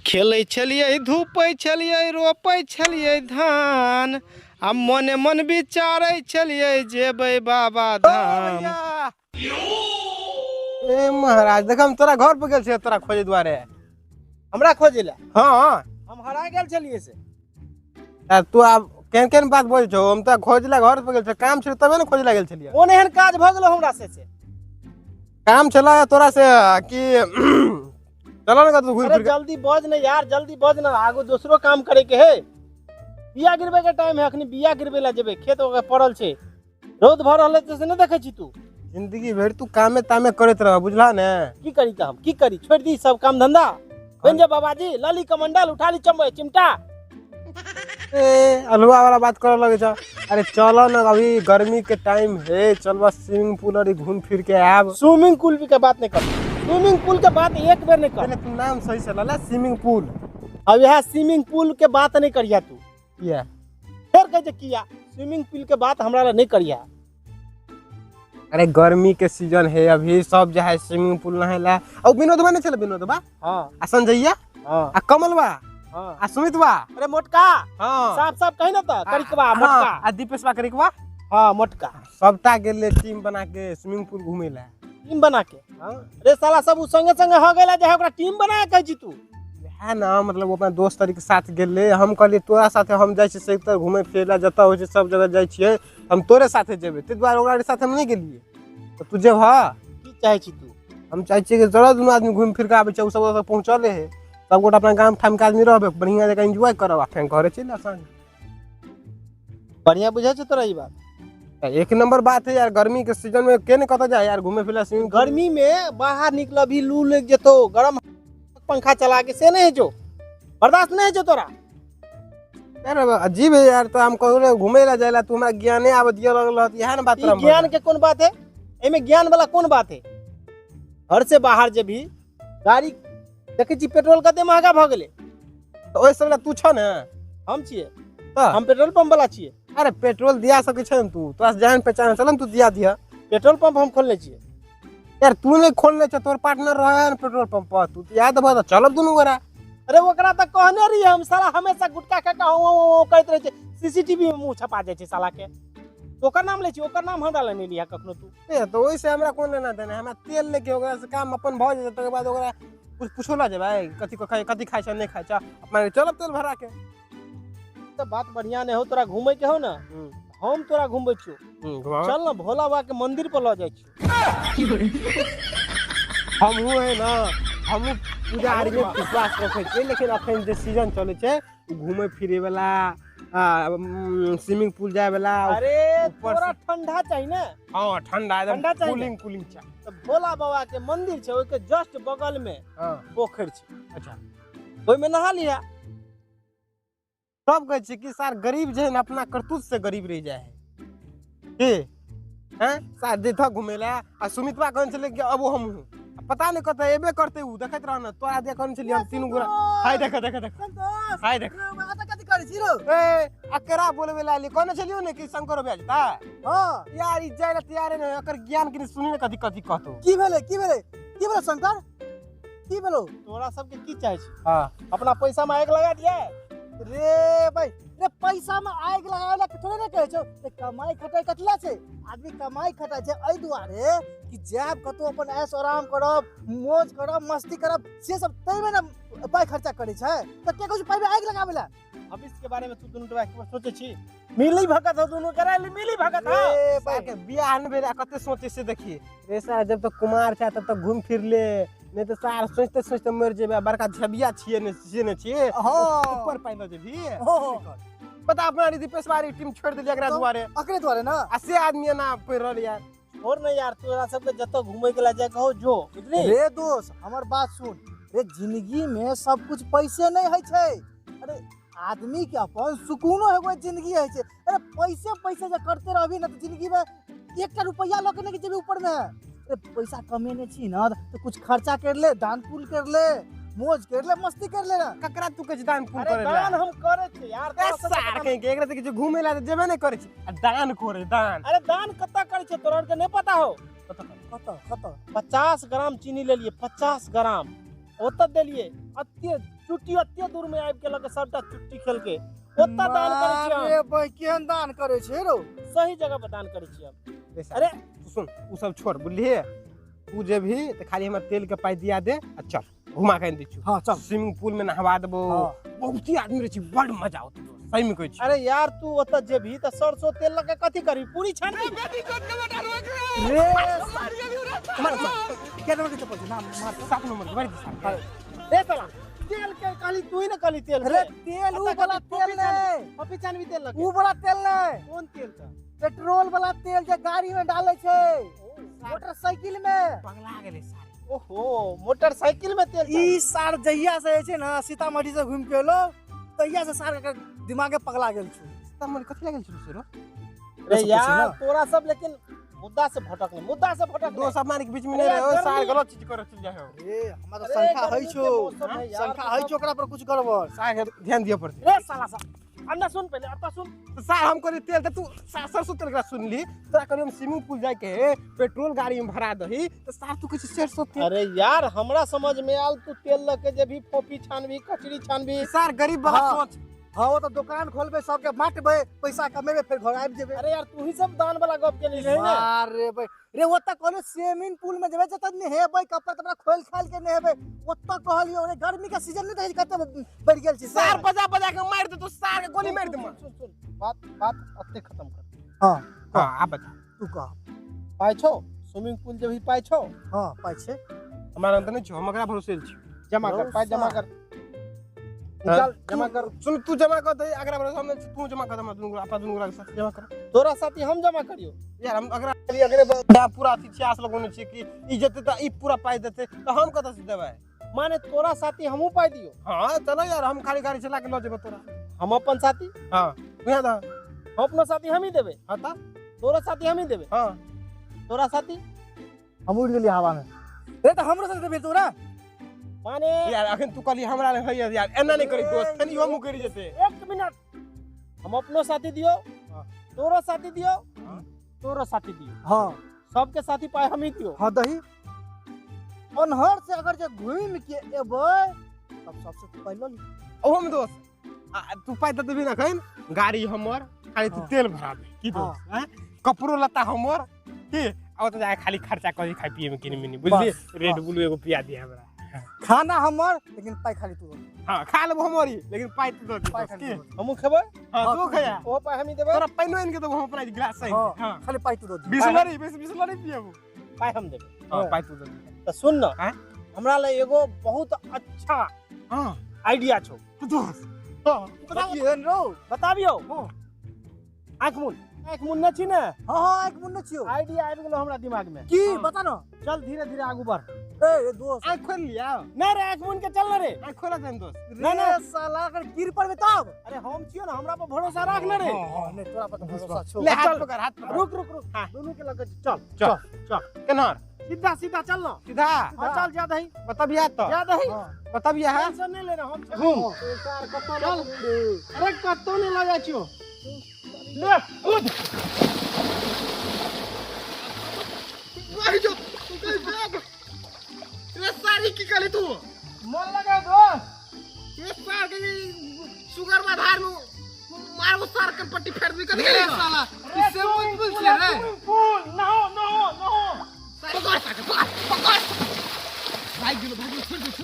खेलै छलियै धूपै छलियै रोपै छलियै धान आ मने मन विचारै छलियै जेबै बाबा धाम। ए महाराज, देख हम तोरा घर पर गेल छियै तोरा खोजे दुआरे। हमरा खोजे ला? हाँ। हम हरा गेल छलियै से। यार तू आब केहन केहन बात बोलै छौ? हम तोरा खोजे ला घर पर गेल छियै, काम छलै तबे ने खोजे ला गेल छलियै। कोन एहन काज भऽ गेलो हमरा से? से काम छलै तोरा से कि चलो ने कतौ घूरि अरे फिर के। जल्दी बज ने यार, जल्दी बज ने, आगू दोसरो काम करे के है। बिया गिरबे के टाइम है, अखनी बिया गिरबे ला जेबे, खेत ओकर पड़ल छै, रौद भऽ रहल है से नहि देखै छी तू? जिंदगी भरि तू कामे तामे करैत रह, बुझला ने? की करी तऽ हम की करी? छोड़ि दी सब काम धंधा, बनि जा बाबाजी, लली कमंडल, उठा ली चम्मच चिमटा। ए अलुआ वाला बात करऽ लगै छ। अरे चलो न, अभी गर्मी के टाइम है, चल बस स्विमिंग पूल और घूम फिर के आब। स्विमिंग पूल के बात नहीं कर, स्विमिंग पूल के बात एक बेर नहीं कर। पहले तू नाम सही से लला, स्विमिंग पूल। अब यह स्विमिंग पूल के बात नहीं करिया तू। किया? फिर कहे छै किया? स्विमिंग पूल के बात हमरा ला नहीं करिया। अरे गर्मी के सीजन है अभी, सब जो है स्विमिंग पूल नहेला। और विनोदवा नहीं चले? विनोदवा? हाँ। आ संजयया? हाँ। आ कमलवा? हाँ। आ सुमितवा? अरे मोटका। हाँ। साफ साफ कही ना त करिकवा मोटका। आ दीपेशवा करिकवा। हाँ मोटका। सबटा गेले टीम बना के स्विमिंग पूल घूमेला। टीम बना के? हाँ। अरे साला सब उ संगे संगे हो गेला जे ओकरा टीम बना के कहै छी तू। है ना, मतलब वो अपना दोस्त तरीके साथ गेले, हम कहलिए तोरा साथे हम जाइ छियै सही घूमे फिरे ला, जतऽ होइ छै सब जगह जाइ छियै, हम तोरे साथे जेबै, ताहि दुआरे ओकरा साथे हम नहि गेलियै। तऽ तू जेबह? की चाहै छी तू? हम चाहै छियै कि जरा दुनू आदमी घूमि फिर के आबै छियै, ओ सब ओतऽ पहुँचले है, सब गोटा अपना गाम ठाम के आदमी रहबै, बढ़िआँ जकाँ एन्जॉय करब आ फेर घरे चलि आयब साँझ। बढ़िआँ बुझै छौ तोरा ई बात? एक नंबर बात है यार, गर्मी के सीजन में के ने कतऽ जाय यार घूमे फिरे स्विमिंग पूल। गर्मी में बाहर निकलबी लू लग जेतो, गरम पंखा चला के से नहीं है जो बर्दाश्त नहीं है जो तोरा। यार अजीब है यार, तो हम कहू घूमे ला जाए ला, तू हमरा ज्ञाने आब दिया लगल हत, इएह ने बात ई तोरा ज्ञान के कोन बात है? एमे ज्ञान वाला कोन बात है? घर से बाहर जे भी गाड़ी देखै छी पेट्रोल कते महंगा भऽ गेलै। तऽ ओहि सब ला तू छ ने? हम छियै। तऽ? हम पेट्रोल पंप वाला छियै। अरे पेट्रोल दिया सकै छै ने तू, तोरा से जान पहचान चल ने, तू दिया दिया। पेट्रोल पंप हम खोलने छियै। यार तू नहीं खोलने छ, तोर पार्टनर रहे ने पेट्रोल पंप पर, तू दिया देबह तऽ चलब दुनू गोरा। अरे ओकरा तऽ कहने रहियै हम, साला हमेशा गुटखा खा के हौ हौ हौ करैत रहै छै, सीसीटीवी में मुंह छपा जाइ छै साला के। ओकर नाम लै छी, ओकर नाम हमरा लग नहि लिहा कखनो तू। ए तऽ ओहिसँ हमरा कोन लेना देना, हमरा तेल लेके ओकरा से काम अपन भऽ जेतै, तकर बाद ओकरा कुछ पूछो ला जेबै कथी कथी खाइ छ नहि खाइ छ, अपना चलब तेल भरा के। तऽ बात बढ़िया नहि हो, तोरा घूमै के हो ने, हम तोरा घुमबै छियौ। चल ने भोला बाबा के मंदिर पर लऽ जाइ छियौ। हमहूँ है ना, हमहूँ पूजा आर में विश्वास रखै छियै, लेकिन अखन जे सीजन चलै छै घूमै फिरै वाला, स्विमिंग पूल जाय वाला। अरे ऊपर तोरा ठंडा चाही ने? हाँ ठंडा एकदम, ठंडा चाही ने? कूलिंग कूलिंग चाही। तऽ भोला बाबा के मंदिर छै, ओहिके जस्ट बगल में हाँ। पोखरि छै। अच्छा। ओहिमे नहा लिहा। सब कहै छै कि सार गरीब जे है ने अपना करतूत से गरीब रहि जाइ है की हैं सार जेतह घुमै ला। आ सुमितवा कहने छलै कि अबो हमहूँ, पता नहि कतऽ एबे करतै उ, देखैत रह ने तोरा जे कहने छलियै हम तीनू गोरा। हाय देख देख देख, हाय देख। कथी करै छी रौ? ए अकरा बोलबै ला एलियै, कहने छलियौ ने कि शंकर भए जेता। हाँ। यार ई जाय ला तैयारे नहि, एकर ज्ञान कनि सुनी ने कथी कथी कहतौ। की भेलै, की भेलै, की भेलै शंकर, की भेलौ? तोरा सबके की चाहै छी? हाँ। अपना पैसा में आगि लगा दिया रे भाई, रे पैसा में आगि लगावे ला थोड़े ने कहै छौ। रे कमाई खटाई कतला छै? आदमी कमाई खटाई छै एहि दुआरे कि जायब कतौ अपन ऐश आराम करब, मौज करब, मस्ती करब, से सब ताहिमे ने पाइ खर्चा करै छै। तऽ के कहै छै पाइ में आगि लगावे ला? भविष्य के बारे में तू दुनू टोबा एक बार सोचै छी? मिली भगत हो दुनू करा मिली भगत हो। रे भाई के बियाह नहि भेलै कते सोचै से देखिए रे सार, जब तक कुमार छै तब तक घूम फिर ले, नहीं तो सार सोचते सोचते मर जेबे। बड़का झबिया छियै ने, से ने छियै। हाँ। ऊपर पाइ लऽ जेबही। हाँ। पता अपना दीपेशवारी टीम छोड़ि देलियै एकरा दुआरे। अकरे दुआरे ना? आ से आदमी एना पड़ि रहल यार। और नहीं यार, तोरा सबके जतऽ घूमे के ला जाय कहो जो, बुझली? रे दोस्त हमर बात सुन रे, जिंदगी में सब कुछ पैसे नहीं होइ छै। अरे आदमी के अपन सुकूनो एगो जिंदगी होइ छै। अरे पैसे पैसे जे करते रहबी ना तऽ जिंदगी में एकटा रुपैया लऽ के नहि जेबी ऊपर में। अरे पैसा कमेने छी ना तऽ कुछ खर्चा कर ले, दान पुण्य कर ले, मौज कर ले, मस्ती कर ले ना। ककरा तू कहै छी दान पुण्य अरे करे ला? दान हम करै छी यार, ए तोरा सबके सार पता कहीं के एकरा तऽ किछु घूमे ला तऽ जेबे नहि करै छी आ दान करे दान। अरे दान कतऽ करै छै तोरा आरके नहि पता हो? कतऽ कतऽ? 50 ग्राम चीनी लेलियै, 50 ग्राम ओतऽ देलियै, अते चुट्टी अत्ते दूर में आबि के लगे सबटा चुट्टी खेल के ओत्ता दान करै छी हम। अरे भाई केहन दान करै छै रो? सही जगह पर दान करै छी हम। अरे तू सुन, उ सब छोड़, बुझलिए? तू जेबही तऽ खाली हमरा तेल के पाइ दिया दे आ चल घुमा के आनि दै छियौ। हां चल। स्विमिंग पूल में नहवा देबो, बहुत ही आदमी रहै छै, बड़ मजा औतौ दोस्त, सही में कहै छी। अरे यार तू ओतऽ जेबही तऽ सरसों तेल लऽ के कथी करबी, पूरी छानबी? रे मार मार के नंबर के चप्पल छै? ना मार 7 नंबर के, मार दे 7। रे साला तेल के कहली तू ही ना कहली तेल अरे तेल उ वाला तेल नहीं, पपी छानबी तेल लगे। उ वाला तेल नहीं। कोन तेल का? पेट्रोल वाला तेल जे गाड़ी में डाले छै, मोटरसाइकिल में। पगला गेलै सारे। ओहो मोटरसाइकिल में तेल ई सार जहिया से जे छै ना सीतामढ़ी से घूम के एलो तहिया से सार के दिमागे पगला गेल छै। सीतामढ़ी कथी लागल छौ से रो? रे यार तोरा सब लेकिन मुद्दा से भटक नहीं, मुद्दा से भटक दोस्त अपना के बीच में नहीं रहो, सार गलत चीज कर चल जाए हो। रे हमरा तो शंका है छो, शंका है छो ओकरा पर कुछ गड़बड़। सार के ध्यान दिए पड़ते। रे साला सा अन्ना सुन, पहले अत्ता सुन। तो सार हम कहली तेल त तू सरसों तेल के सुनली, तोरा कहली हम स्विमिंग पूल जाय के पेट्रोल गाड़ी में भरा दही, तो सार तू कहै सरसों तेल। अरे यार हमरा समझ में आल तू तेल ल के जेबी फोपी छानबी कचरी छानबी। सार गरीब वाला सोच। हां वो तो दुकान खोलबे सबके बांटबे पैसा कमेबे फिर घर आबि जेबे। अरे यार तू ही सब दान वाला गप केली रहे ना। अरे भाई रे ओत कहलो स्विमिंग पूल में जेबे जत नहेबे कपड़ा तपड़ा खोल खाल के नहेबे ओत कहलियो। रे गर्मी के सीजन नहीं रहे कते बढ़ गेल छी। सार बजा बजा के मार दे तू, सार के गोली मार दे। सुन सुन बात बात अत्ते खत्म कर। हां हां आ बता तू कह पाइ छौ स्विमिंग पूल जेबही पाइ छौ? हां पाइ छै। हमरा लग त नै छौ, हम एकरा भरोसे छी। जमा कर पाइ, जमा कर, निकाल जमा कर। सुन तू जमा कर दे अगरा भरोसा हम तू जमा कर दे, हम दुनू अपना दुनू के साथ जमा कर। तोरा साथी हम जमा करियो यार। हम अगरा अगरे बड़ा पूरा अथी छियास लगौने छी कि ई जेते त ई पूरा पाइ देते त हम कतऽ से देबै? माने तोरा साथी हमहू पाइ दियो? हां चलो यार हम खाली गाड़ी चला के ल जेबै तोरा। हम अपन साथी? हां उहे द। हम अपना साथी हम ही देबै। हां त तोरा साथी हम ही देबै। हां तोरा साथी हम उड़ गेली हवा में। रे त हमरो साथी देबै तोरा? माने यार अखन तू कहली हमरा ले होइया यार, एना नहीं करी दोस्त, तनी हम करी जेते। एक मिनट, हम अपनो साथी दियो, तोरो साथी दियो, तोरो साथी दियो। हां सबके साथी पाए हम ही दियो। हां दही अनहर से अगर जे घूम के एबै तब सबसे पहले ली। ओ हम दोस्त तू पाइ त देबी ना अखन, गाड़ी हमर खाली तू तेल भरा दे की दोस्त, हैं कपड़ो लत्ता हमर की, आ ओत जाके खाली खर्चा करी खाइ पिए में किन मिनी, बुझली? रेड बुल एगो पिया दे हमरा। खाना हमर लेकिन पाइ खाली तू। हां खा लेबो हमरी लेकिन पाइ तू दे। पाइ खाली हमहू खेबै? हां तू खया, ओ पाइ हमही देबै। तोरा पाइनो आनि के देबो हम अपना गिलास सहित। हां खाली पाइ तू दे। बिसलरी बिसलरी पियबो, पाइ हम देबै। हां पाइ तू दे। त सुन न, हमरा ले एगो बहुत अच्छा हां आइडिया छौ दोस्त। हां केहन रो बताबियो? आंख मुन, आंख मुन न छी ने? हां हां आंख मुन न छियो। आइडिया आबि गेलो हमरा दिमाग में। की बता न? चल धीरे धीरे आगू बढ़। ए दोस्त आंख खोल लिया? नहीं रे आंख मुन के चल न रे। आंख खोला जान दोस्त। ना ना साला अगर गिर पड़बे तब? अरे हम छियो ना, हमरा पर भरोसा राख न रे। हां नहीं तोरा पर भरोसा छौ। ले हाथ पकड़, हाथ पकड़। रुक रुक रुक, दोनों के लगे चल चल चल। केनार? सीधा सीधा चल न। सीधा? हां चल, ज्यादा ही बतबिया त ज्यादा ही बतबिया है। टेंशन नहीं लेना, हम घूम चल। अरे कत्तो नहीं लगा छियो ले उठ। भाई जो तू कहीं बैग रे सारी की कहली तू? मन लगा दोस्त। ये सार के सुगर में धार में मारबो सार के पट्टी फेर दी कथी गेलै साला। ई स्विमिंग पूल छै रे। स्विमिंग पूल नहो नहो नहो। पकड़ पकड़ पकड़। भाग गेलो भाग गेलो, छोड़ दे।